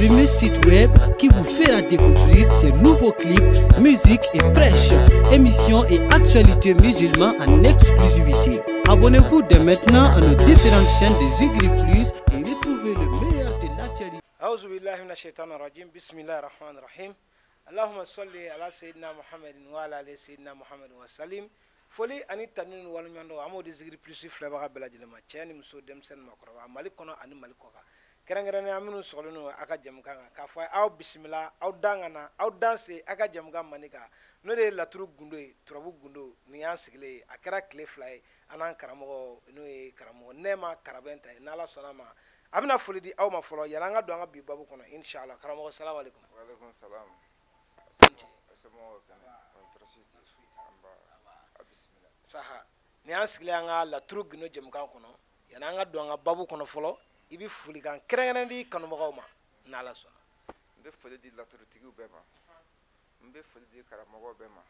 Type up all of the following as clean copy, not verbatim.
premier site web qui vous fera découvrir de nouveaux clips, musique et prêches, émissions et actualités musulmanes en exclusivité. Abonnez-vous dès maintenant à nos différentes chaînes de Zigri Plus et retrouvez le meilleur de l'actualité. أعوذ بالله من الشيطان الرجيم بسم الله الرحمن الرحيم اللهم صل على سيدنا محمد وعلى آل سيدنا محمد وسلم. Foli ani tanu ni waleɲumandɔn an b'o di Zigri Plus filɛbaga bɛɛ lajɛlen ma, cɛ ni muso, denmisɛnnin, maakɔrɔba, Mali kɔnɔ ani Mali kɔkan, kɛrɛnkɛrɛnnenya minnu sɔgɔlen don a ka jɛmukan kan, k'a fɔ aw bisimila, aw dan ka na, aw dan se a ka jɛmukan mandi kan, n'o de ye laturu gundo ye, turabu gundo. Nin y'an sigilen ye, a kɛra tile 2 ye, an n'an karamɔgɔ, n'o ye karamɔgɔ Nɛma Karabɛnta ye. N'Ala sɔnna a ma, a bɛna foli di aw ma fɔlɔ yanni an ka don an ka bi babu kɔnɔ, inshallah. Karamɔgɔ, salamu aleykum. Waaleykum salam. Somɔgɔw kɛnɛ? Tɔɔrɔ si tɛ. An ba, a bisimila. Saha, nin y'an sigilen an ka laturu gundo jɛmukan kɔnɔ. Yanni an ka don an ka babu kɔnɔ fɔlɔ, i bɛ folikan kɛrɛnkɛrɛn di kanubagaw ma, n'Ala sɔnna. N bɛ foli di laturutigiw bɛɛ ma, n bɛ foli di karamɔgɔw bɛɛ ma,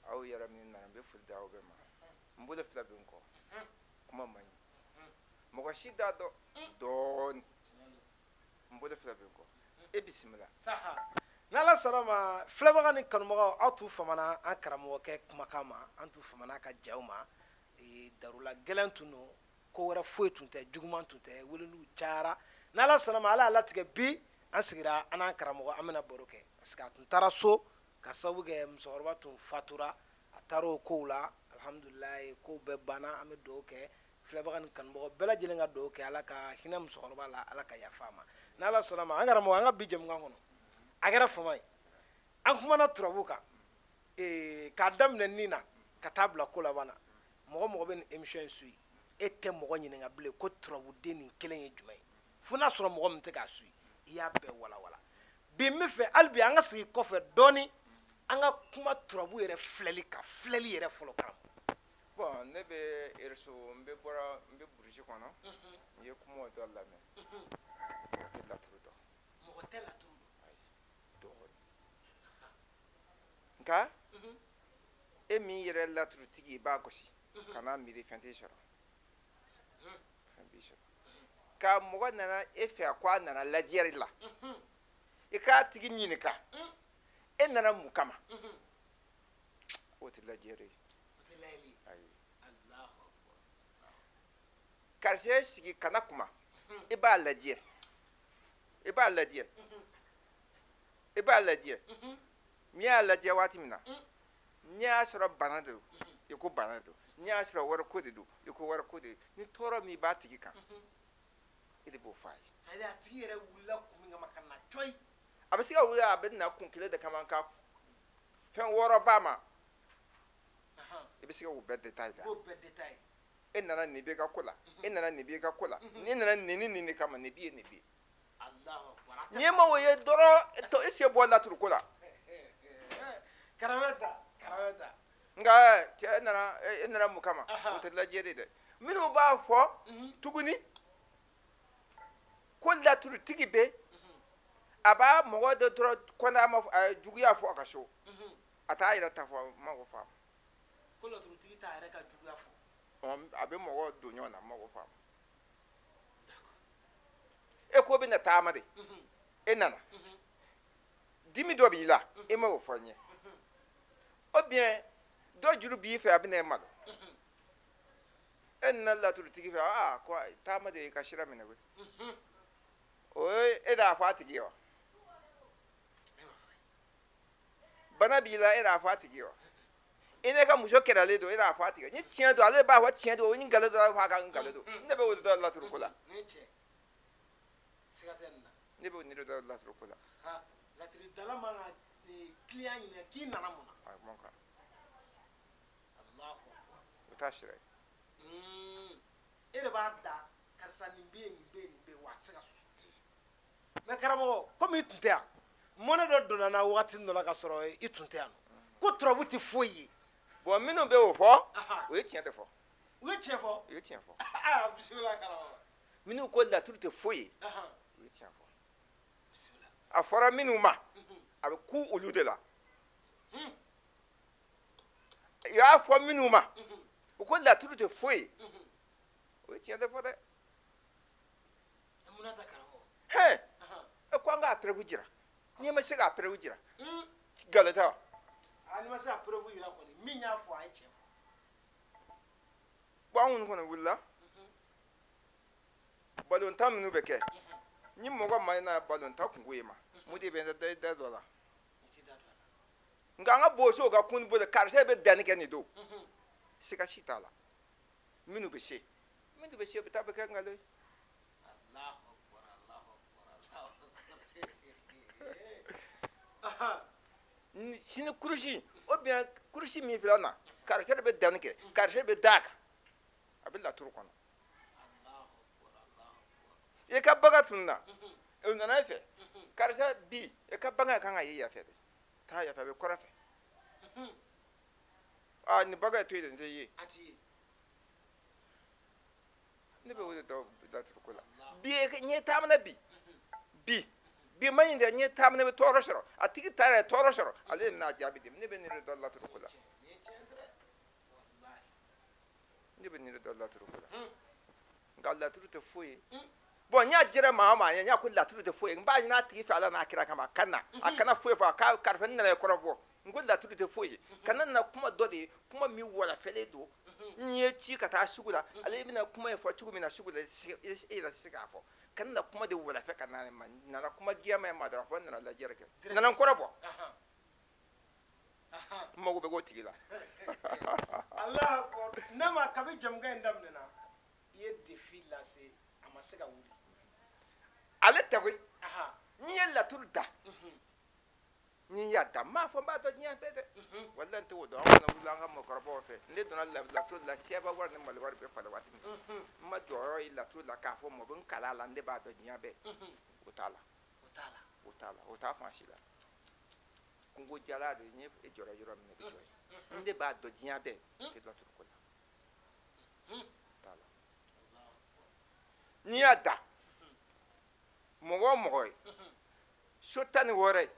aw yɛrɛ min nana, n bɛ foli di aw bɛɛ ma. N bolo fila bɛ n kɔ, kuma man ɲi, mɔgɔ si t'a dɔn dɔɔni. N bolo fila bɛ n kɔ, e bisimila. Saha, n'Ala sɔnna ma, filɛbaga ni kanubagaw, aw t'u famana an karamɔgɔkɛ kumakan ma, an t'u famana ka jaw ma. Darula gɛlɛn tun don, ko wɛrɛ foyi tun tɛ, juguman tun tɛ, weleliw cayara. N'Ala sɔnna ma, Ala y'a latigɛ bi an sigira an n'an karamɔgɔ, an bɛna baro kɛ, parce que a tun taara so ka sababu kɛ musokɔrɔba tun fatura, a taara o kow la. Alhamdulilayi, kow bɛɛ banna. An bɛ dugawu kɛ, filɛbaga ni kanubagaw bɛɛ lajɛlen ka dugawu kɛ, Ala ka hinɛ musokɔrɔba la, Ala ka yafa a ma. N'Ala sɔnna ma, an karamɔgɔ, an ka bi jɛmukan kɔnɔ, a kɛra fama ye, an kumana turabu kan, k'a daminɛ nin na ka taa bila ko laban na. Mɔgɔ mɔgɔ bɛ nin émission in suit, e tɛ mɔgɔ ɲininka bilen ko turabuden nin kelen ye jumɛn ye, fo n'a sɔrɔ mɔgɔ min tɛ k'a suit, i y'a bɛɛ walawala. Bi n bɛ fɛ hali bi an ka segin kɔfɛ dɔɔni, an ka kuma turabu yɛrɛ filɛli kan, filɛli yɛrɛ fɔlɔ, karamɔgɔ. Bon, ne bɛ réseau, n bɛ bɔra, n bɛ burusi kɔnɔ, n ye kuma dɔ lamɛn. Mɔgɔ tɛ laturu dɔn. Mɔgɔ tɛ laturu dɔn. Ayi, dɔɔni. Nka e min yɛrɛ laturutigi, i b'a gosi, kana miiri fɛn t'i sɔrɔ, fɛn b'i sɔrɔ. Ka mɔgɔ nana e fɛ ko a nana lajɛli la, i k'a tigi ɲininka, e nana mun kama? O tɛ lajɛli ye. O tɛ lajɛli ye. Ayi. Alahu akbar. Karisa ye sigi kana kuma, i b'a lajɛ, i b'a lajɛ, i b'a lajɛ. N'i y'a lajɛ waati min na, n'i y'a sɔrɔ bana de don, i ko bana de don. N'i y'a sɔrɔ wariko de don, i ko wariko de don. Ni tɔɔrɔ min b'a tigi kan, e de b'o f'a ye. C'est à dire a tigi yɛrɛ wulila kun min kama ka na cɔyi. A bɛ se ka wuli, a bɛ na kun kelen de kama, nka fɛn wɔɔrɔ b'a ma, i bɛ se k'o bɛɛ détail da. K'o bɛɛ détail. E nana nin b'i ka ko la, e nana nin b'i ka ko la, n'i nana nin ni nin de kama, nin b'i ye, nin b'i ye. Alahu akbar. N'i ma o ye dɔrɔn, to e se bɔ laturu ko la. Karamɔgɔ, karamɔgɔ. Nka cɛ, e nana, e nana mun kama? O tɛ lajɛli dɛ. Minnu b'a fɔ tuguni ko laturutigi bɛ, a b'a mɔgɔ dɔ dɔrɔn kɔnɔ ma, a ye juguya fɔ a ka so, a t'a yɛrɛ ta fɔ, n ma ko faamu. Ko laturutigi t'a yɛrɛ ka juguya fɔ. A bɛ mɔgɔ don ɲɔgɔn na, n ma ko faamu. E ko bɛ na taama de, e nana, dimi dɔ b'i la, e ma o fɔ n ye, ou bien dɔ juru b'i fɛ, a bɛ na e malo, e nana laturutigi fɛ, aa ko taama de y'i ka sira minɛ koyi. O ye e de y'a fɔ a tigi ye wa? Bana b'i la, e de y'a fɔ a tigi ye wa? I ne ka muso kɛlɛlen don, e de y'a fɔ a tigi ye. Ni tiɲɛ don, ale b'a fɔ tiɲɛ don, ni nkalon don, ale b'a fɔ a ka nkalon don. Ne bɛ o de dɔn laturu ko la. Nin cɛ, siga tɛ nin na. Ne bɛ o de dɔn laturu ko la. Laturudala man ka client ɲininka k'i nana mun na. A man kan. Alahu akbar. O t'a sira ye. E de b'a da, karisa nin bɛ yen, nin bɛ yen, nin bɛ yen, wa a tɛ se ka sɔsɔ. Mais karamɔgɔ, komi i tun tɛ yan, mɔnɛ dɔ donna n na wagati dɔ la ka sɔrɔ i tun tɛ yan nɔ, ko turabu tɛ foyi ye. Bon, minnu bɛ o fɔ, o ye tiɲɛ de fɔ. U ye tiɲɛ fɔ. U ye tiɲɛ fɔ. Aa, bisimila karamɔgɔ. Minnu ko laturu tɛ foyi ye, u ye tiɲɛ fɔ. Bisimila. A fɔra minnu ma, a bɛ ku olu de la. U y'a fɔ minnu ma, u ko laturu tɛ foyi ye, o ye tiɲɛ de fɔ dɛ. Munna ta karamɔgɔ? Hɛn, e ko an k'a preuve jira. N'i ma se k'a preuve jira, nkalon tɛ wa? N'i ma se ka preuve jira kɔni, min y'a fɔ a ye tiɲɛ fɔ. Bon, anw kɔni wulila balontan minnu bɛ kɛ, ni mɔgɔ ma na balontan kungo ye ma, mun de bɛ n da dɔ la? Nka an ka bosow ka kun bolo, karisa bɛ danni kɛ nin don, siga si t'a la. Minnu bɛ se, minnu bɛ se, bɛ taa bɛ kɛ nkalon ye. Sini kurusi ou bien kurusi min filɛ na, karisa de bɛ danni kɛ, karisa bɛ d'a kan, a bɛ laturu kɔnɔ. I ka bagan tununna, o nana e fɛ, karisa bi i ka bagan kan ka ye yan fɛ dɛ, taa yan fɛ, a bɛ kɔrɔ fɛ. Aa, nin bagan to yen dɛ, n tɛ ye. Ne bɛ o de dɔn laturu ko la. Bi n ye taamana bi bi bi ma ɲi dɛ, n ye taamana bɛ tɔɔrɔ sɔrɔ, a tigi ta yɛrɛ tɔɔrɔ sɔrɔ, ale de n'a jaabi di. Ne bɛ nin de dɔn laturu ko la. Ne bɛ nin de dɔn laturu ko la. Nka laturu tɛ foyi ye. Bon, n y'a jira maa o maa ye, n y'a ko laturu tɛ foyi ye. N b'a ɲini a tigi fɛ Ala n'a kira kama, a ka na, a kana foyi fɔ, a ka karisa n nana i kɔrɔfɔ. N ko laturu tɛ foyi ye. Kana na kuma dɔ de ye, kuma min wɔlɔfɛlen don. N ye ci ka taa sugu la, ale bɛna kuma in fɔ cogo min na sugu la, e yɛrɛ tɛ se k'a fɔ. Kana na kuma de wɔlɔfɛ ka na ma, n nana kuma gɛlɛma ye ma dɔrɔn, fɔ n nana lajɛli kɛ. N nana n kɔrɔbɔ. N mago bɛ k'o tigi la. Alahu akbar. Ne ma kabi jamukan in daminɛna, i ye défi lancé, a ma se ka wuli. Ale tɛ koyi. N'i ye laturu da, n'i y'a da, n m'a fɔ n b'a dɔn diɲɛ bɛɛ dɛ. Walahi n t'o dɔn. An kɔni wulila an ka mɔgɔkɔrɔbaw fɛ. Ne donna laturu la, sɛba wari ni mali wari bɛ falen waati min na. N ma jɔyɔrɔ ye laturu la k'a fɔ mɔgɔ bɛ n kalan a la, ne b'a dɔn diɲɛ bɛɛ. O t'a la. O t'a la. O t'a fan si la. Kungo jala de, n ye jɔra yɔrɔ min na, i bɛ jɔ yen. Ne b'a dɔn diɲɛ bɛɛ, n tɛ laturu ko la. O t'a la. N'i y'a da, mɔgɔ o mɔgɔ ye so 16 ye,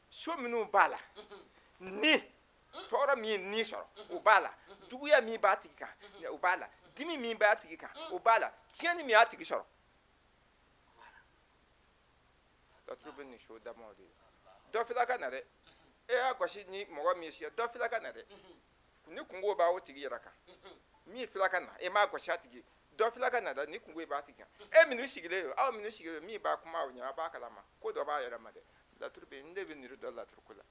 so minnu b'a la, ni tɔɔrɔ min ye ni sɔrɔ, o b'a la, juguya min b'a tigi kan, o b'a la, dimi min b'a tigi kan, o b'a la, tiɲɛni min y'a tigi sɔrɔ. Laturu bɛ nin so damaw de ye. Dɔ fila ka na dɛ, e y'a gosi ni mɔgɔ min ye sisan, dɔ fila ka na dɛ, ni kungo b'a o tigi yɛrɛ kan, min fila ka na, e m'a gosi a tigi, dɔ fila ka na dɛ, ni kungo b'a tigi kan. E minnu sigilen don, aw minnu sigilen don, min b'a kuma aw ɲɛ, a b'a kalama, ko dɔ b'a yɛrɛ ma dɛ. Laturu bɛ yen, ne bɛ nin dɔn laturu ko la.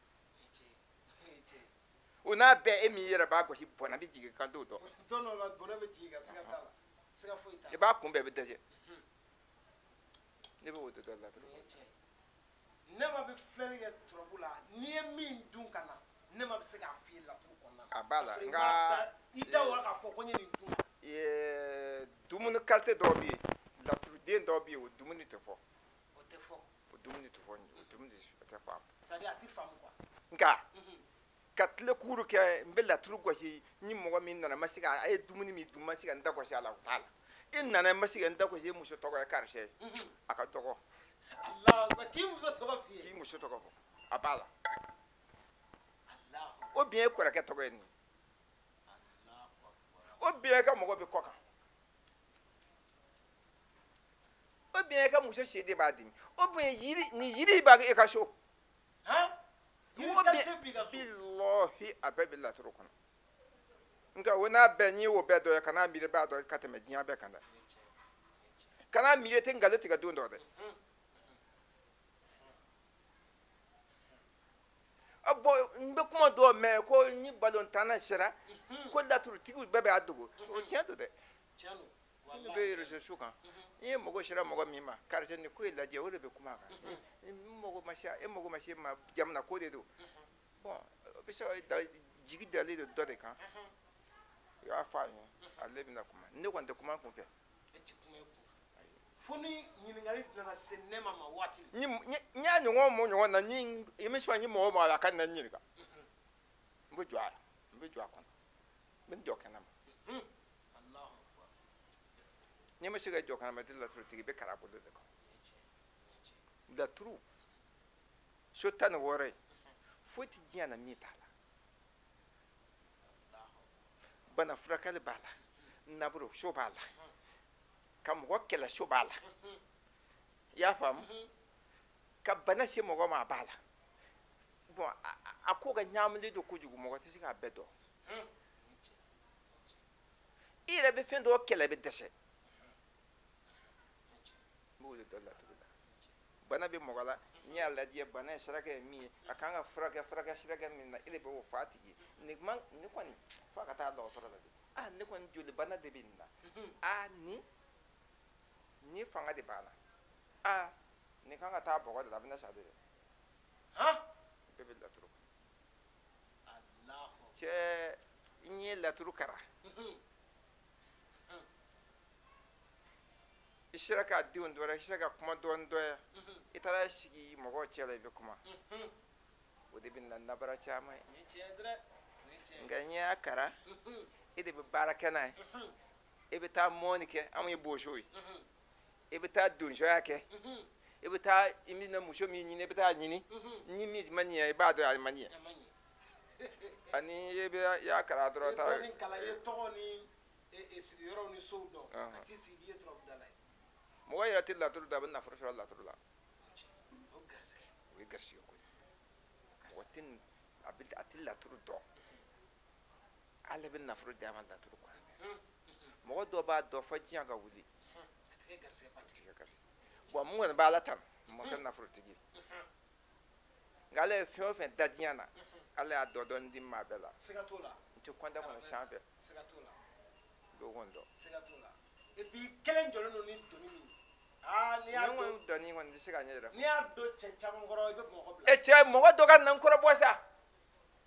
O n'a bɛɛ, e min yɛrɛ b'a gosi, bɔnɛ bɛ jigin kan t'o dɔn. Don dɔ la bɔnɛ bɛ jigin kan, siga t'a la, siga foyi t'a la. I b'a kunbɛn, i bɛ dɛsɛ. Ne bɛ o de dɔn laturu ko la. Ne ma bɛ filɛli kɛ turabu la, n'i ye min dun ka na, ne ma bɛ se k'a f'i ye laturu kɔnɔna na. A b'a la, nka i da o la k'a fɔ ko n ye nin dun. Dumuni qualité dɔw bɛ yen, laturuden dɔw bɛ yen, o dumuni tɛ fɔ. O tɛ fɔ. O dumuni tɛ fɔ, o dumuni tɛ faamu. C'est à dire a tɛ faamu quoi. Nka ka tile kuuru kɛ, n bɛ laturu gosi, ni mɔgɔ min nana, n ma se ka, a ye dumuni min dun, n ma se ka n da gosi a la, o t'a la. E nana, n ma se ka n da gosi, e muso tɔgɔ ye karisa ye, a ka dɔgɔ. Alahu akbar, k'i muso tɔgɔ f'i ye. K'i muso tɔgɔ fɔ, a b'a la. O bien e kɔrɔkɛ tɔgɔ ye nin ye. O bien e ka mɔgɔ bɛ kɔ kan. O bien e ka muso sen de b'a dimi. O bien yiri, ni yiri b'a e ka so. Yiri qualité b'i ka so. Bilahi, a bɛɛ bɛ laturu kɔnɔ. Nka o n'a bɛɛ, n'i y'o bɛɛ dɔn ye, kan'a miiri b'a dɔn ka tɛmɛ diɲɛ bɛɛ kan dɛ. Kan'a miiri tɛ nkalon tigɛ don dɔ dɛ. Bon, n bɛ kuma dɔw mɛn ko ni balontanna sera, ko laturutigiw bɛɛ b'a dogo. O tiɲɛ don dɛ. Ne bɛ réseau sociaux kan. N'i ye mago sera mɔgɔ min ma, karisa nin ko in lajɛ, o de bɛ kuma a kan. N mago ma se, e mago ma se ma, jamana ko de don. Bon, o bɛ se ka jigi dalen don dɔ de kan. I b'a fɔ a ɲɛna, ale bɛna kuma. Ne kɔni tɛ kuma n kun fɛ. E tɛ kuma i kun fɛ. Fo ni ɲininkali nana se ne ma waati min. N y'a ɲɔgɔn mɔ ɲɔgɔn na, ni émission ni mɔgɔ mɔgɔ la, a ka na n ɲininka. N bɛ jɔ a la, n bɛ jɔ a kɔnɔ. N bɛ n jɔ kɛnɛ ma. N'i ma se ka jɔ kɛnɛ ma, i tɛ laturutigi, i bɛ kara bolo de kan. Laturu so 16 ye, foyi tɛ diɲɛ na min t'a la. Bana furakɛli b'a la, naburu so b'a la, ka mɔgɔ kɛlɛ so b'a la. I y'a faamu? Ka bana se mɔgɔ ma a b'a la. Bon, a ko ka ɲaaminen don kojugu, mɔgɔ tɛ se k'a bɛɛ dɔn. I yɛrɛ bɛ fɛn dɔw kɛlɛ, i bɛ dɛsɛ. N b'o de dɔn laturu la. Bana bɛ mɔgɔ la, n'i y'a lajɛ bana in saraka ye min ye, a kan ka furakɛ sira min na, e de b'o fɔ a tigi ye. Nin kuma nin kɔni f'a ka taa dɔgɔtɔrɔ la de. Ah, ne kɔni joli bana de bɛ nin na. Ah, ni fanga de b'a la. Ah, nin kan ka taa bɔgɔ de la, a bɛna sa de dɛ. Bɛɛ bɛ laturu. Cɛ, n ye laturu kara. I sera k'a denw dɔn, i sera ka kuma dɔɔni dɔn, i taara sigi mɔgɔw cɛ la, i bɛ kuma. O de bɛ na nabara caman ye. Nka n'i y'a kara, e de bɛ baara kɛ n'a ye. E bɛ taa mɔni kɛ, anw ye bozo ye. E bɛ taa donsoya kɛ. E bɛ taa i bɛna muso min ɲini, e bɛ taa ɲini. Ni min ma ɲɛ, i b'a dɔn a ma ɲɛ. Ani e bɛ i y'a kara dɔrɔn. I ye dɔɔni kalan, i ye tɔgɔ ni sigiyɔrɔw ni sow dɔn. Ka t'i sigi k'i ye turabudala ye. Mɔgɔ yɛrɛ tɛ laturu dɔn, a bɛ nafolo sɔrɔ laturu la. O garisɛgɛ. O ye garisɛgɛ ko ye. Mɔgɔ tɛ a tɛ laturu dɔn. Ala bɛ nafolo d'a ma laturu kɔnɔ. Mɔgɔ dɔw b'a dɔn fo diɲɛ ka wuli. A tɛ kɛ garisɛgɛbatigi ye. Bon, mun kɔni b'a la tan, mɔgɔ kɛ nafolotigi ye. Nka ala ye fɛn o fɛn da diɲɛ na, ala y'a dɔ dɔɔni di maa bɛɛ la. Siga t'o la. N tɛ kɔnta kɔnɔ sanfɛ. Siga t'o la. Dɔw kɔni dɔn. Siga t'o la. Et puis kelen jɔlen don ni doni min ye. Aa, n'i y'a dɔn. Ni dɔnni kɔni tɛ se ka ɲɛ yɛrɛ. N'i y'a dɔn cɛ caman kɔrɔ, i bɛ Bamakɔ bila. E cɛ, mɔgɔ dɔ ka na n kɔrɔbɔ sa.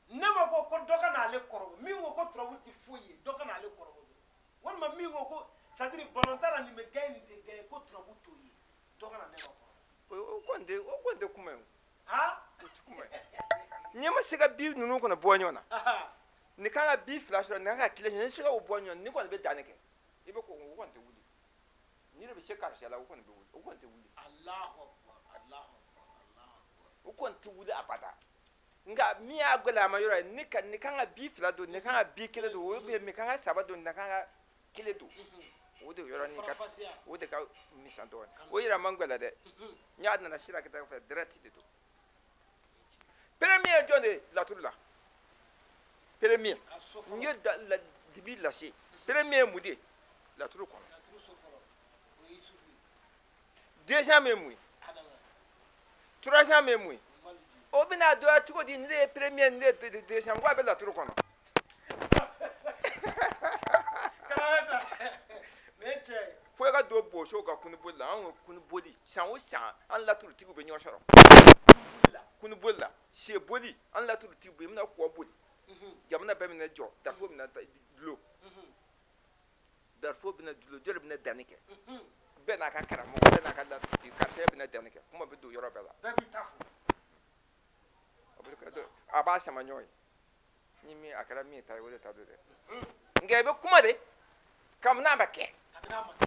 Ne ma ko ko dɔ ka n'ale kɔrɔbɔ, min ko ko turabu tɛ foyi ye, dɔ ka n'ale kɔrɔbɔ. Walima min ko ko c'est à dire balontan na nin bɛ gagner nin tɛ gagner, ko turabu t'o ye, dɔ ka na ne ma kɔrɔbɔ. O kɔni tɛ kuma ye o. Han? O tɛ kuma ye. N'i ma se ka bi ninnu kɔnɔ bɔ ɲɔgɔn na. Nin kan ka bi fila sɔrɔ, nin kan ka kelen sɔrɔ, ni se ka o bɔ ɲɔgɔn na, nin kɔni bɛ danni kɛ. I bɛ ko o kɔni tɛ wuli. Ni de bɛ se karisa la, o kɔni bɛ wuli, o kɔni tɛ wuli. Alahu akubar, Alahu akubar, Alahu akubar. O kɔni tɛ wuli abada. Nka min y'a gɛlɛyama yɔrɔ ye, nin kan ka bi fila don, nin kan ka bi kelen don, o bɛ nin kan ka saba don, nin kan ka kelen don. O de yɔrɔnin ka, o de ka misɛn dɔɔnin. O yɛrɛ man gɛlɛn dɛ. N y'a nana sira ka taa fɛ, direct de don. Premier ye jɔn de ye laturu la? Premier. N ye dibi lase. Premier ye mun de ye laturu kɔnɔ? Deuxième ye mun ye? Troisième ye mun ye? O bɛna dɔn cogo di ne ye premier, ne ye deuxième, ko a bɛ laturu kɔnɔ. Fo i ka don bosow ka kunuboli la, anw ka kunuboli san o san an laturutigiw bɛ ɲɔgɔn sɔrɔ. Kunuboli la, seboli, an laturutigiw bɛ yen, i bɛna kɔ boli. Jamana bɛɛ bɛna jɔ, darifo bɛna dulon. Darifo bɛna dulon, jɔn de bɛna danni kɛ? Bɛɛ n'a ka karamɔgɔ, bɛɛ n'a ka laturutigi, karisa bɛna danni kɛ, kuma bɛ don yɔrɔ bɛɛ la. Bɛɛ b'i ta fɔ. A b'a sama ɲɔgɔn ye. Ni min a kɛra min ta ye, o de ta don dɛ. Nka i bɛ kuma de, kabini a ma kɛ. Kabini a ma kɛ.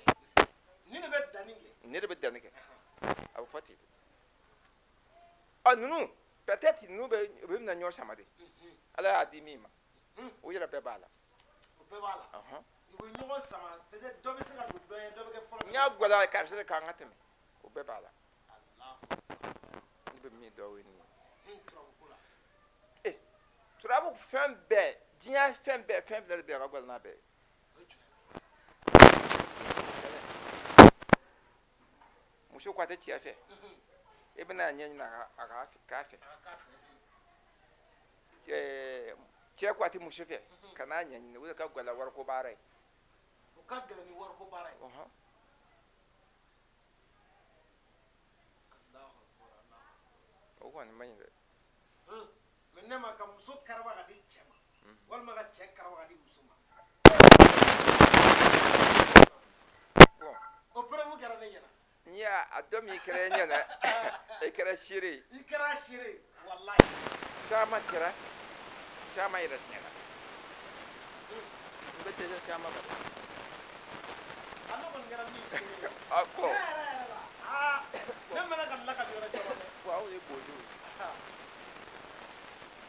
Ni de bɛ danni kɛ. Ne de bɛ danni kɛ. A bɛ fɔ ten de. Ɔ ninnu peut-être ninnu bɛ u bɛ na ɲɔgɔn sama de. Ala y'a di min ma. O yɛrɛ bɛɛ b'a la. O bɛɛ b'a la. U bɛ ɲɔgɔn sama, peut-être dɔ bɛ se ka don dɔ ye, dɔ bɛ kɛ fɔlɔ. N y'a gɛlɛya karisa de k'an ka tɛmɛ. O bɛɛ b'a la. Ne bɛ min dɔn o ye nin ye. Turabu ko la. Turabu fɛn bɛɛ, diɲɛ fɛn bɛɛ, fɛn fila de bɛ yen a ka gɛlɛn n'a bɛɛ ye. Muso ko a tɛ cɛ fɛ, e bɛna a ɲɛɲini a k'a fɛ. Cɛ ko a tɛ muso fɛ, ka n'a ɲɛɲini, o de ka gɛlɛn wariko baara ye. O ka gɛlɛn ni wariko baara ye. O kɔni man ɲi dɛ. Mais ne ma ka muso karaba ka di cɛ ma, walima ka cɛ karaba ka di muso ma. Bon. O preuve kɛra ne ɲɛna. N'i y'a a dɔ min kɛra e ɲɛna, e kɛra seere ye. I kɛra seere ye, walahi. Caman kɛra, caman yɛrɛ tiɲɛna. N bɛ dɛsɛ caman ma dɛ. A ne kɔni kɛra min seere ye. A ko. Tiɲɛ yɛrɛ yɛrɛ la. Aa ne mɛnna ka lakali yɔrɔ caman dɛ. Bon, aw ye bozow ye.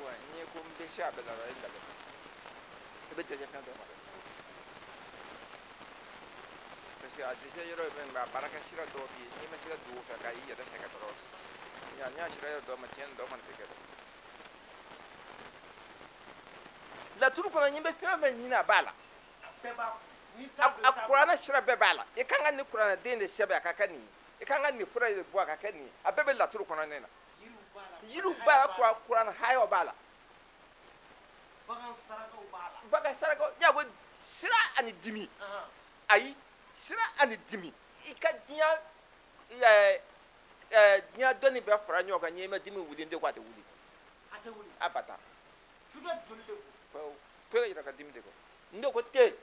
Bon, n'i ko n bɛ se a bɛɛ la, e lamɛn. I bɛ dɛsɛ fɛn dɔ ma dɛ. Parce que a dɛsɛ yɔrɔ ye min ye, a baarakɛ sira dɔw bɛ yen, n'i ma se ka don o fɛ ka i yɛrɛ sɛgɛn dɔrɔn, n N y'a sira yɛrɛ dɔ ma tiɲɛni dɔ fana tɛ kɛ dɛ. Laturu kɔnɔ n bɛ fɛn o fɛn ɲini a b'a la. A kuranɛ sira bɛɛ b'a la. I kan ka nin kuranɛden de sɛbɛn a ka kɛ nin ye. I kan ka nin fura de bɔ a ka kɛ nin ye. A bɛɛ bɛ laturu kɔnɔ ne na. Yiriw b'a la, kuranɛ hayaw b'a la. Bagan sarakaw b'a la. Bagan sarakaw, n y'a ko sira ani dimi. Ayi, sira ani dimi. I ka diɲɛ diɲɛ dɔnni bɛɛ fara ɲɔgɔn kan, n'i ma dimi wuli, n tɛ ko a tɛ wuli. A tɛ wuli. A bata. F'i ka joli de ko. F'i ka yɛrɛ ka dimi de kɔ. N de ko ten.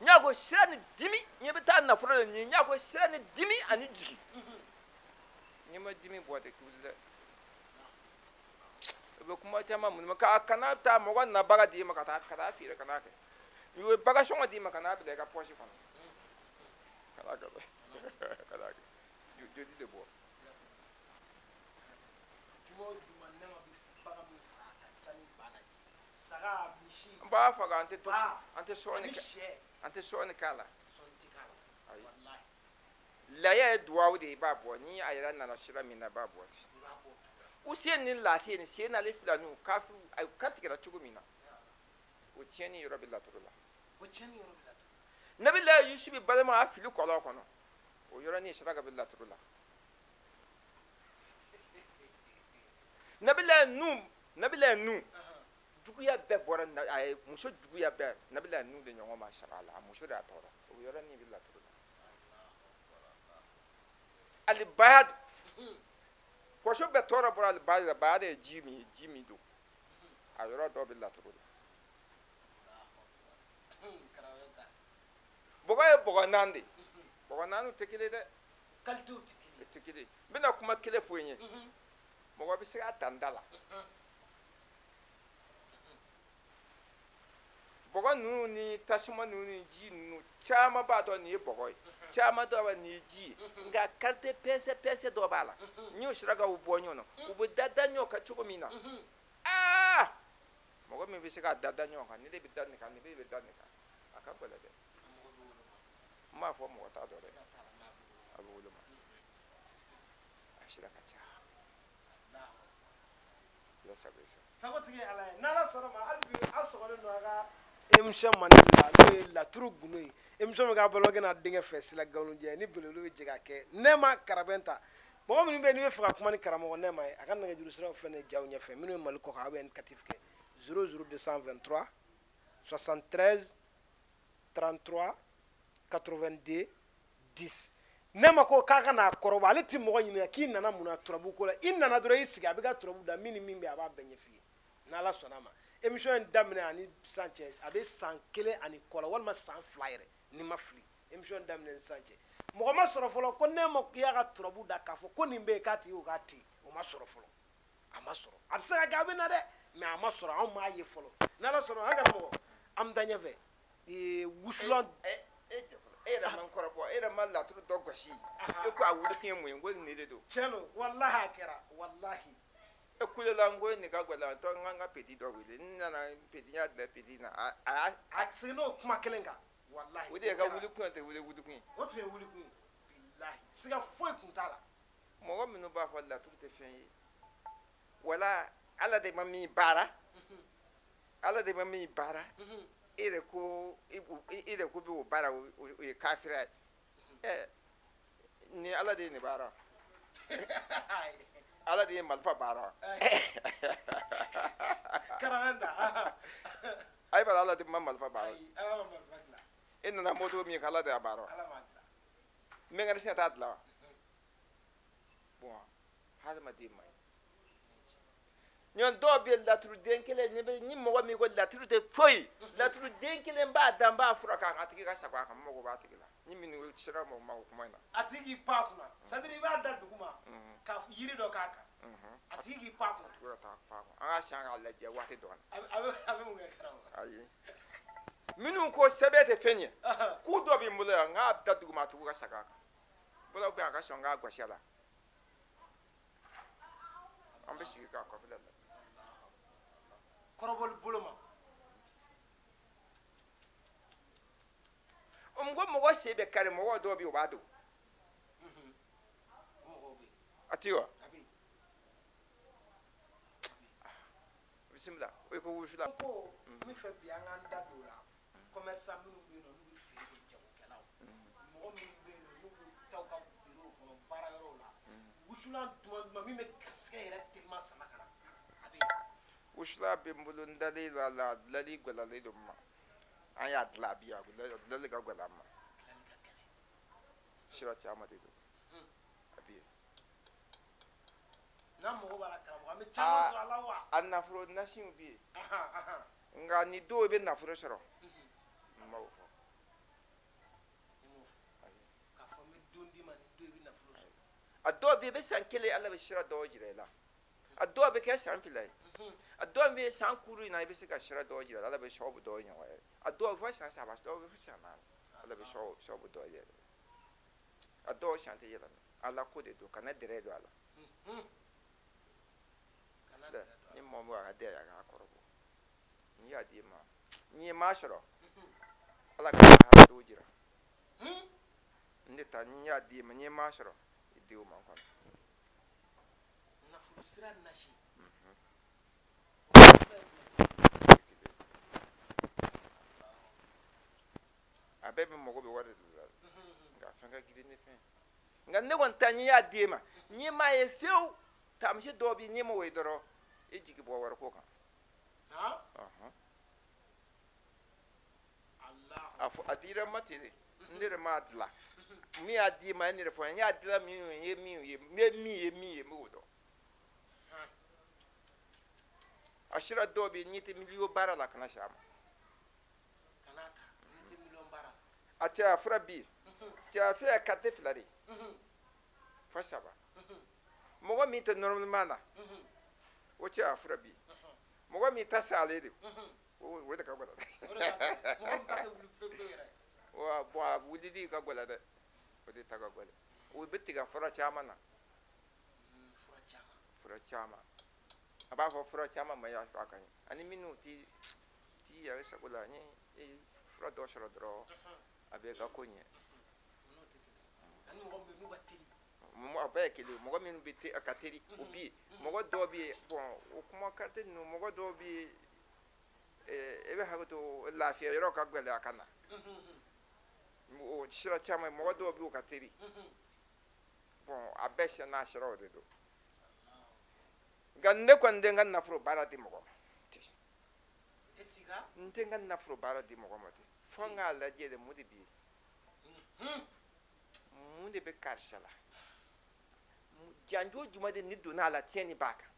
N y'a ko sira ni dimi, n bɛ taa nafolo de ɲini, n y'a ko sira ni dimi ani jigi. N'i ma dimi bɔ a tɛ wuli dɛ. I bɛ kuma caman minnu ma k'a kana taa mɔgɔ na baga d'i ma ka taa feere ka n'a kɛ. U ye baga sɔngɔ d'i ma ka n'a bila i ka pɔsi kɔnɔ. Kana kɛ dɛ. Kana kɛ. Joli de bɔ. Juma o juma ne ma bɛ baga min faga a ka ca ni ba la ye. Saga, misi. N b'a faga an tɛ sɔɔni kɛ. An tɛ sɔɔni k'a la. Sɔɔni tɛ k'a la. Ayi. Walahi. Laya ye duwawu de ye, i b'a bɔ ni a yɛrɛ nana sira min na i b'a bɔ ten. I b'a bɔ o cogo la. U sen ni lase ni sen n'ale filaniw kafiru a kantigɛra cogo min na o tiɲɛni yɔrɔ bɛ laturu la. O tiɲɛni yɔrɔ bɛ laturu la. Nabila Yusufu balima a fili kɔlɔn kɔnɔ o yɔrɔnin saraka bɛ laturu la. Nabila Nu juguya bɛɛ bɔra a ye muso juguya bɛɛ Nabila Nu de ɲɔgɔn ma sara a la, a muso de y'a tɔɔrɔ o yɔrɔnin bɛ laturu la. Alibayad kɔsɔ bɛɛ tɔɔrɔ bɔra alibayad la, bayad ye ji min don a yɔrɔ dɔ bɛ laturu la. Bɔgɔ ye bɔgɔ naani de ye, bɔgɔ naani tɛ kelen dɛ. Qualitéw tɛ kelen. Tɛ kelen. N bɛna kuma kelen fɔ i ye. Mɔgɔ bɛ se k'a ta n da la. Bɔgɔ ninnu ni tasuma ninnu ni ji ninnu caman b'a dɔn nin ye bɔgɔ ye, caman dɔ b'a nin ye ji ye, nka qualité pɛsɛ dɔ b'a la. N'i y'o sera ka u bɔ ɲɔgɔn na, u bɛ da ɲɔgɔn kan cogo min na, aa mɔgɔ min bɛ se k'a da ɲɔgɔn kan, ni ne bɛ da nin kan, ni ne bɛ da nin kan, a ka gɛlɛn dɛ. N m'a fɔ mɔgɔ t'a dɔn dɛ, a bɛ woloma, a sira ka ca. Ala sago i sago. Sago tigi ye Ala ye, n'Ala sɔnna ma hali bi aw sɔgɔlen don a ka émission mandi la, n'o ye laturu gundo ye. Émission bɛ k'a balimakɛ n'a denkɛ fɛ Sila Gawulujɛ ni belebele bɛ jɛ ka kɛ Nɛma Karabɛnta. Mɔgɔ minnu bɛ yen n'i bɛ fɛ ka kuma ni karamɔgɔ Nɛma ye, a ka nɛgɛjuru siraw filɛ nin ye jaw ɲɛfɛ. Minnu bɛ Mali kɔkan, aw bɛ indicatif kɛ 00223 73 33 82 10. Nɛma ko k'a ka n'a kɔrɔbɔ, ale ti mɔgɔ ɲininka k'i nana mun na turabu ko la. I nana dɔrɔn i sigi, a bɛ ka turabu da min ni min bɛ yen, a b'a bɛɛ ɲɛf'i ye n'Ala sɔnna a ma. Émission in daminɛ ani sisan cɛ, a bɛ san 1 ani kɔ la walima san 2 yɛrɛ ni ma fili. Émission in daminɛ ni sisan cɛ, mɔgɔ ma sɔrɔ fɔlɔ ko Nɛma y'a ka turabu da k'a fɔ ko nin bɛ yen k'a tigi ko k'a tɛ yen, o ma sɔrɔ fɔlɔ. A ma sɔrɔ. A bɛ se ka kɛ a bɛ na dɛ, mais a ma sɔrɔ, anw m'a ye fɔlɔ. N'Ala sɔnna, an karamɔgɔ, an bɛ taa ɲɛfɛ. Wusulan. E yɛrɛ ma n kɔrɔbɔ, e yɛrɛ ma laturu dɔ gosi. E ko a wuli kun ye mun ye? N ko nin de don. Tiɲɛ don, walahi a kɛra, walahi. E kulela n ko nin ka gɛlɛn, tɔ n ka petit dɔ wele, n nana petit, n y'a bila petit na, a seginna o kuma kelen kan, walahi. O de ye ka wuli kun tɛ wuli kun ye. O tun ye wuli kun ye, bilahi, siga foyi tun t'a la. Mɔgɔ minnu b'a fɔ laturu tɛ fɛn ye, wala Ala de ma min baara, Ala de ma min baara, e yɛrɛ ko e yɛrɛ ko bɛ o baara, o ye kafira ye. Ɛ ni Ala de ye nin baara. Ala de ye marifa baara. Karabɛnta. Ayi bala Ala de ma marifa baara. Ayi, Ala ma marifa dilan. E nana moto min kɛ, Ala de y'a baara. Ala m'a dilan. Mécanicien t'a dilan wa? Bon, hadamaden ma ɲi. Ɲɔn dɔw bɛ yen laturuden kelen, ni mɔgɔ min ko laturu tɛ foyi, laturuden kelen b'a dan b'a fura k'a kan, a tigi ka sago a kan, n mago b'a tigi la. Ni minnu sera mɔgɔ ma o kuma in na. A tigi k'i pan a kunna, c'est à dire i b'a da dugu ma, ka yiri dɔ k'a kan. A tigi k'i pan a kunna. A tigi ka taa pan a kunna. An ka siyan k'a lajɛ waati dɔ la. A bɛ mun kɛ karamɔgɔ? Ayi. Minnu ko sɛbɛn tɛ fɛn ye, k'u dɔ bɛ n bolo yan, n k'a da dugu ma, a tigi ka sago a kan. Bolo bɛ yan, a ka sɔn n k'a gosi a la. An bɛ sigi k'a kɔfilɛ la. Kɔrɔbɔli bolo ma. N ko mɔgɔ sen bɛ kari, mɔgɔ dɔw bɛ yen o b'a don. A tɛ wa? Bisimila, o ko wusula. Ko n bɛ fɛ bi an k'an da don o la. Commerçant minnu bɛ yen nɔ n'u bɛ feere kɛ, jagokɛlaw, mɔgɔ minnu bɛ yen nɔ n'u bɛ taa u ka bureau kɔnɔ, baarayɔrɔw la, wusulan duman duman min bɛ garisɛgɛ yɛrɛ teliman sama ka na, a bɛ yen. Wusula bɛ n bolo, n dalen don a la, a dilanli gɛlɛyalen don n ma. An y'a dilan, a bi yan, a dilanli ka gɛlɛn an ma. Dilanli ka gɛlɛn. Sira caman de don, a bɛ yen. N'an mago b'a la, karamɔgɔ, an bɛ caman sɔrɔ a la wa? A nafolo nasiw bɛ yen, nka ni dɔw bɛ nafolo sɔrɔ, n m'o fɔ. I m'o fɔ k'a fɔ n bɛ don d'i ma, ni don i bɛ nafolo sɔrɔ. A dɔw bɛ yen, i bɛ san 1, Ala bɛ sira dɔw jira i la. A dɔw bɛ kɛ san 2 ye. A dɔw bɛ san 5 in na, i bɛ se ka sira dɔw jira, Ala bɛ sababu dɔw ɲɔgɔn ye. A dɔw bɛ fɔ san 3, dɔw bɛ fɔ san 4, Ala bɛ sababu dɔw yɛlɛ. A dɔw san tɛ yɛlɛma, Ala ko de don, kana dɛrɛ don a la. Ni mɔgɔ min a ka dɛrɛ, a k'a kɔrɔbɔ. N'i y'a d'i ma, n'i ye maa sɔrɔ, Ala ka lahara dɔw jira. N de ta, n'i y'a d'i ma, n'i ye maa sɔrɔ, i denw ma kɔnɔ. Nafolo sira nasi. A bɛɛ bɛ mago bɛ wari de la, nka fɛn ka girin ni fɛn. Nka ne kɔni ta, n'i y'a d'e ma, n'i m'a ye fiyewu, taamasiyɛn dɔw bɛ yen, n'i m'o ye dɔrɔn, i jigi bɔ wariko kan. A fɔ a dira n ma ten de, n yɛrɛ m'a dilan. Min y'a d'i ma, ne yɛrɛ fɔ n y'a dilan min ye, min ye, n bɛ min ye, min ye, n b'o dɔn. A sira dɔw bɛ yen, n'i tɛ miliyɔn baara la, kana se a ma. Kana ta, n'i tɛ miliyɔn baara la. A cɛya fura bɛ yen. Cɛya fura ye carte 2 de ye. Fo 3. Mɔgɔ min tɛ normalement na, o cɛya fura bɛ yen. Mɔgɔ min ta salen de, o de ka gɛlɛn dɛ. Mɔgɔ min ta tɛ wuli fewu fewu yɛrɛ. Wa bon, a wulili ka gɛlɛn dɛ, o de ta ka gɛlɛn. O bɛ tigɛ fura caman na. Fura caman. Fura caman. A b'a fɔ fura caman ma, y'a sɔrɔ a ka ɲi. Ani minnu ti yɛrɛ sago la, ni fura dɔ sɔrɔ dɔrɔn, a bɛ ka ko ɲɛ. N'o tɛ kelen. Ani mɔgɔ min n'u ka teli. A bɛɛ ye kelen ye. Mɔgɔ minnu bɛ ka teli, o bɛ yen. Mɔgɔ dɔw bɛ yen, bon, o kuma carte ninnu, mɔgɔ dɔw bɛ yen, e bɛ hakɛ to, lafiya yɔrɔ ka gɛlɛn a ka na. O sira caman, mɔgɔ dɔw bɛ yen, o ka teli. Bon, a bɛɛ sɛ n'a siraw de don. Nka ne kɔni tɛ n ka nafolo baara di mɔgɔ ma ten. N tɛ n ka nafolo baara di mɔgɔ ma ten. Fo n k'a lajɛ de, mun de bɛ yen? Mun de bɛ karisa la? Janjo jumɛn de ni donna a la, tiɲɛni b'a kan?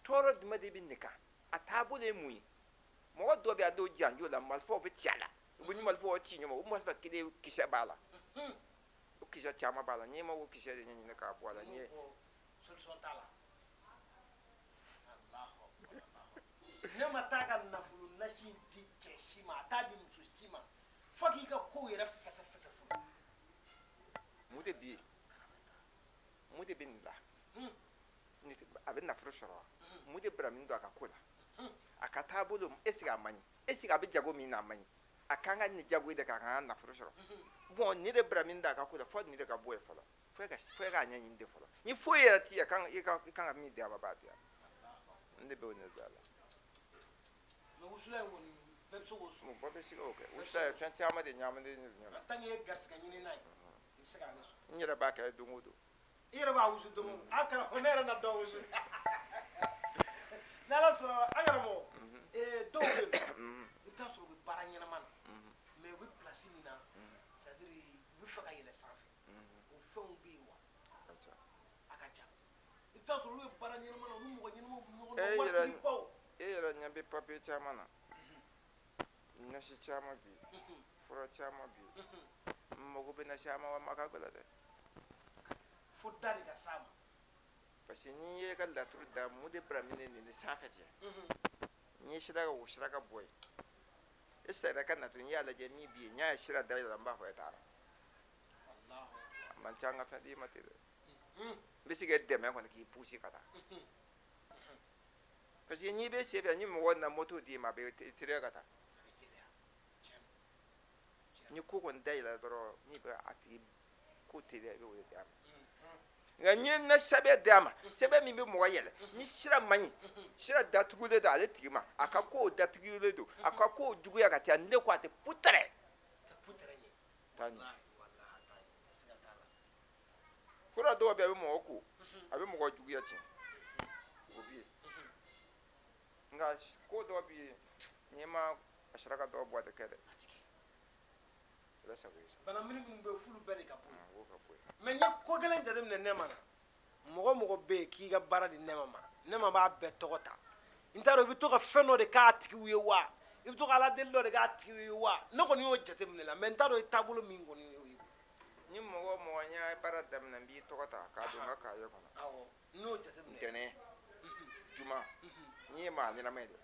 Tɔɔrɔ jumɛn de bɛ nin kan? A taabolo ye mun ye? Mɔgɔ dɔ bɛ a don janjo la, marifaw bɛ ci a la. U bɛ marifaw ci ɲɔgɔn ma, o marifa kelen kisɛ b'a la. O kisɛ caman b'a la. N'i ma o kisɛ de ɲɛɲini k'a bɔ a la, n'i ye. Solution t'a la. Ne ma taa ka nafolo nasi di cɛ si ma, a t'a di muso si ma, fo k'i ka kow yɛrɛ fɛsɛfɛsɛ fɔlɔ. Mun de bɛ yen? Mun de bɛ nin la? A bɛ nafolo sɔrɔ wa? Mun de bɛna min don a ka ko la? A ka taabolo, est ce que a man ɲi? Est ce que a bɛ jago min na, a man ɲi? A kan ka nin jago de kɛ, a kan ka nafolo sɔrɔ. Bon, nin de bɛna min don a ka ko la, fo nin de ka bɔ yen fɔlɔ. Fo e k'a ɲɛɲini de fɔlɔ. Ni foyi yɛrɛ t'i ye, i kan ka min di a ma, b'a di a ma. N de bɛ o de don a la. Mais wusula in kɔni, bɛɛ bɛ se k'o sɔrɔ. Bɛɛ bɛ se k'o kɛ. Wusula ye fɛn caman de ɲagaminen don ɲɔgɔn na. En tant que e ye garisɛgɛ ɲini n'a ye, i bɛ se k'ale sɔrɔ. N yɛrɛ b'a kɛ don o don. I yɛrɛ b'a wusu don o don. A karamɔgɔ, ne yɛrɛ na dɔ wusu. N'Ala sɔnna, an karamɔgɔ, dɔw bɛ yen, i bɛ taa sɔrɔ u bɛ baara ɲɛnama na, mais u bɛ place min na, c'est à dire u bɛ fɛ ka yɛlɛ sanfɛ. O fɛnw bɛ yen wa? A ka ca. I bɛ taa sɔrɔ olu bɛ baara ɲɛnama na, olu mɔgɔ ɲɛnamaw bɛ ɲɔgɔn dɔn, waritigibaw. E yɛrɛ ɲɛ bɛ papiye caman na, nasi caman bɛ yen, fura caman bɛ yen. N mago bɛ nasi caman wa, ma ka gɛlɛn dɛ. Fo da de ka s'a ma. Parce que n'i ye ka laturu da, mun de bɛna minɛ nin ni sanfɛ cɛ? N'i ye sira ka o sira ka bɔ yen, e sera ka na to, n'i y'a lajɛ min bɛ yen, n y'a ye sira da yɛlɛ, n b'a fɔ e taara. A man ca n ka fɛn d'i ma ten dɛ. N bɛ se k'e dɛmɛ kɔni, k'i pousser ka taa. Parce que n'i bɛ sen fɛ, ni mɔgɔ na moto d'i ma, a bɛ teliya ka taa. Ni ko kɔni da yɛlɛ dɔrɔn, n'i bɛ a tigi ko teliya, i bɛ o de d'a ma. Nka n ye na sɛbɛn d'a ma, sɛbɛn min bɛ mɔgɔ yɛlɛ. Ni sira man ɲi, sira datugulen don ale tigi ma, a ka kow datugulen don, a ka kow juguya ka ca. Ne ko a tɛ putɛrɛ. Taa ɲɛ. Fura dɔw bɛ yen, a bɛ mɔgɔ ko, a bɛ mɔgɔ juguya tiɲɛ, o bɛ yen. Nka ko dɔw bɛ yen, n'i ma a saraka dɔw bɔ, a tɛ kɛ dɛ. Ala sago i sago. Bana minnu bɛ yen, f'olu bɛɛ de ka bɔ yen. O ka bɔ yen. Mais n ye ko kelen jateminɛ Nɛma na. Mɔgɔ mɔgɔ bɛ yen k'i ka baara di Nɛma ma, Nɛma b'a bɛɛ tɔgɔ ta. N t'a dɔn i bɛ to ka fɛn dɔ de k'a tigiw ye wa, i bɛ to ka ala deli dɔ de k'a tigiw ye wa, ne kɔni y'o jateminɛ la, mais n t'a dɔn i taabolo min kɔni y'o ye. Ni mɔgɔ o mɔgɔ n y'a baara daminɛ, n b'i tɔgɔ ta k'a don n ka kaye kɔnɔ. Awɔ, n y'o jateminɛ. Ntɛnɛn, juma, n'i ye maa ɲɛnama ye dɛ,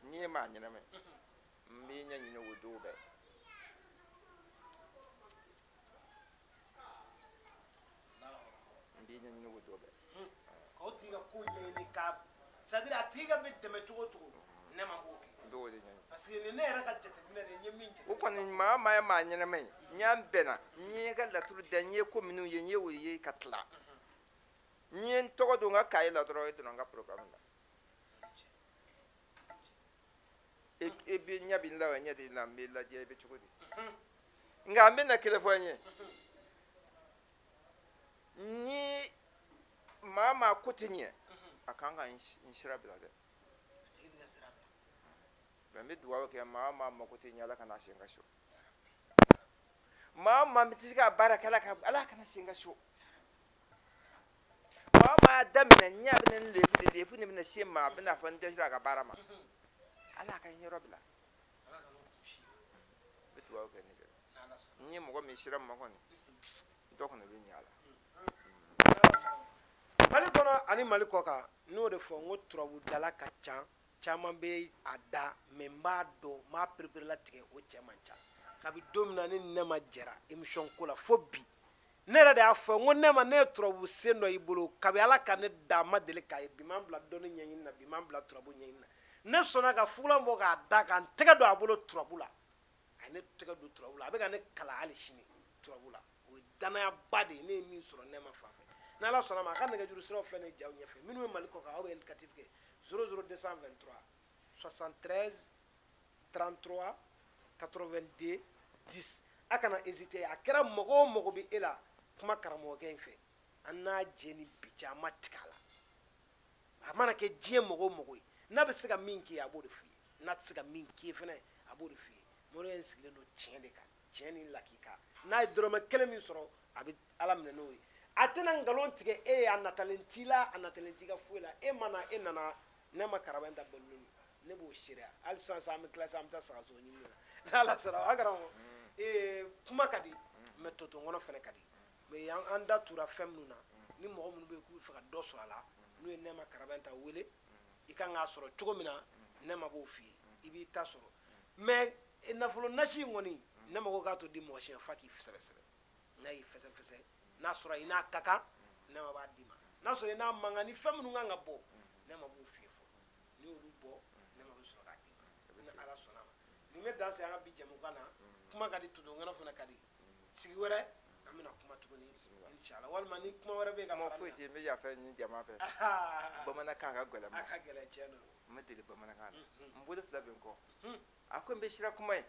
n'i ye maa ɲɛnama ye, n b'i ɲɛɲini o don bɛɛ. N b'i ɲɛɲini o don bɛɛ. K'o tigi ka ko ɲɛɲini ka, c'est à dire a tigi ka bɛ dɛmɛ cogo o cogo, Nɛma b'o kɛ. N b'o de ɲɛɲini. Parce que nin ne yɛrɛ ka jateminɛ de ye, n ye min jateminɛ. O kɔni maa o maa ye maa ɲɛnama ye, n y'an bɛnna, n ye ka laturu da, n ye ko minnu ye, n ye o ye ka tila. N ye n tɔgɔ don n ka kaye la dɔrɔn, e donna n ka programme la. E bɛ ɲɛ b'i la wa, ɲɛ t'i la, n b'i lajɛ i bɛ cogo di. Nka n bɛna kelen fɔ n ye. Ni maa maa ko tɛ ɲɛ, a kan ka n sira bila dɛ. A tigi bɛ ka sira bila. Mɛ n bɛ dugawu kɛ maa maa mako tɛ ɲɛ, Ala kana sen ka so. Maa maa tɛ se ka baara kɛ, Ala kana sen ka so. Maa maa y'a daminɛ, ɲɛ bɛ ne lefu de, lefu de bɛna se ma, a bɛna fɔ n dɛsɛra a ka baara ma. Ala ka n yɔrɔ bila. Ala ka n'o kunsi. N bɛ dugawu kɛ ne bɛɛ. N'Ala sɔnna. N ye mɔgɔ min sira ma kɔni, dɔ kɔni bɛ ɲɛ a la. Mali kɔnɔ ani Mali kɔ kan, n'o de fɔ n ko turabudala ka ca, caman bɛ a da, mɛ n b'a dɔn, n b'a pereperelatigɛ, o cɛ man ca. Kabi don min na ne ni Nɛma jɛra émission ko la fo bi, ne yɛrɛ de y'a fɔ n ko Nɛma, ne ye turabu sen dɔ i bolo, kabi Ala ka ne da, n ma deli k'a ye. Bi m'an bila dɔnni ɲɛɲini na, bi m'an bila turabu ɲɛɲini na. Ne sɔnna ka fugulan bɔ k'a da, ka n tɛgɛ don a bolo turabu la. A ye ne tɛgɛ don turabu la, a bɛ ka ne kalan hali sini turabu la. O ye danayaba de ye, ne ye min sɔrɔ Nɛma fan fɛ. N'Ala sɔnna ma, a ka nɛgɛjuru siraw filɛ nin ye jaw ɲɛfɛ. Minnu bɛ Mali kɔ kan, aw bɛ indicatif kɛ 00223 73 33 82 10. A kana hésiter, a kɛra mɔgɔ o mɔgɔ bɛ e la, kuma karamɔgɔkɛ in fɛ. An n'a jɛ ni bi cɛ, an ma tigɛ a la. A mana kɛ diɲɛ mɔgɔ o mɔgɔ ye, n'a bɛ se ka min k'i ye, a b'o de f'i ye. N'a tɛ se ka min k'i ye fɛnɛ, a b'o de f'i ye. Moriya in sigilen don tiɲɛ de kan, tiɲɛ ni lakika. N'a ye dɔrɔmɛ kelen min sɔrɔ, a bɛ Ala minɛ n'o ye. A tɛna nkalon tigɛ e ye, a natalen t'i la, a natalen t'i ka foyi la. E ma na, e nana, ne ma karaba in ta balo ne b'o seereya. Hali sisan sisan an bɛ tila sisan, an bɛ taa sagaso ɲini na. N'Ala sɔnna, an karamɔgɔ, kuma ka di, mɛ tɔtɔnkɔnɔ fɛnɛ ka di. Mɛ an da tura fɛn minnu na, ni mɔgɔ minnu bɛ yen k'u bɛ fɛ ka dɔ sɔrɔ a la, n'u ye Nɛma karaba in ta wele, i kan k'a sɔrɔ cogo min na, Nɛma b'o f'i ye, i b'i ta sɔrɔ. Mɛ nafolo nasi in kɔni, Nɛma ko k'a t'o di mɔgɔ si ma f'a k'i sɛbɛsɛbɛ. N'a y'i fɛsɛfɛsɛ, n'a sɔrɔ i n'a ka kan, Nɛma b'a d'i ma. N'a sɔrɔ i n'a man kan, ni fɛn minnu kan ka bɔ, Nɛma b'o f'i ye fɔlɔ. N'i y'olu bɔ, Nɛma bɛ sɔrɔ k'a d'i ma. Ni Ala sɔnna a ma. Nin bɛ dan sigi an ka bi jɛmukan na. Kuma ka di, totokɛnɛ fana ka di. Sigi wɛrɛ, an bɛna kuma tuguni. Inshallah. Walima ni kuma wɛrɛ bɛ yen ka Kuma fara foyi nin tɛ yen, n bɛ yafa ɲini jama fɛ. Bamanankan ka gɛlɛn ma. A ka gɛlɛn, tiɲɛ don. N ma deli bamanankan na. N bolo fila bɛ n kɔ. A ko n bɛ sira kuma ye.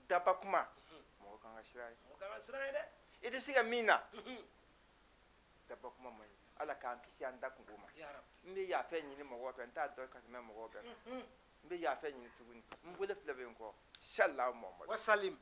Daba kuma. Mɔgɔ kan ka sira ye. Mɔgɔ kan ka sira ye dɛ. I tɛ se ka min na. Daba kuma man ɲi. Ala k'an kisi an da kungo ma. Ya Rabbi. N bɛ yafa ɲini mɔgɔw fɛ, n t'a dɔn ka tɛmɛ mɔgɔw bɛɛ kan. N bɛ yafa ɲini tuguni. N bolo fila bɛ n kɔ. Sallahu Muhammad. Wasalim.